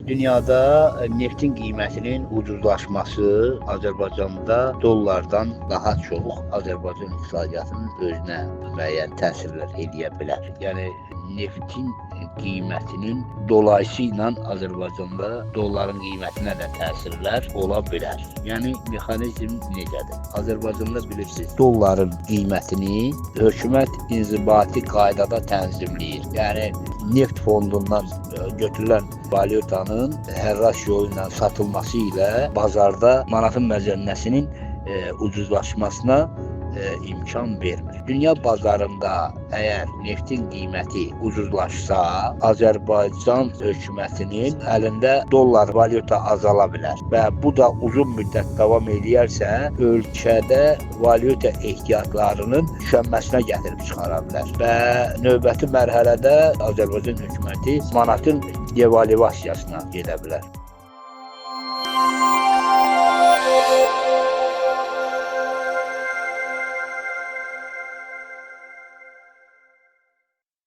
Dünyada neftin qiymətinin ucuzlaşması Azərbaycanda dollardan daha çox Azərbaycan iqtisadiyyatının özünə müəyyən təsirlər eləyə bilər. Yəni neftin qiymətinin dolayısı ilə Azərbaycanda dolların qiymətinə də təsirlər ola bilər. Yəni mexanizm necədir? Azərbaycanda bilirsiniz, dolların qiymətini hökumət inzibati qaydada tənzimləyir. Yəni neft fondundan götürülən valyutanın hərrac yolu ilə satılması ilə bazarda manatın məzənnəsinin ucuzlaşmasına imkan vermir. Dünya bazarında əgər neftin qiyməti ucuzlaşsa, Azərbaycan hökumətinin əlində dollar valyuta azala bilər və bu da uzun müddət davam eləyərsə, ölkədə valyuta ehtiyatlarının tükənməsinə gətirib çıxara bilər və növbəti mərhələdə Azərbaycan hökuməti manatın devalvasiyasına gedə bilər.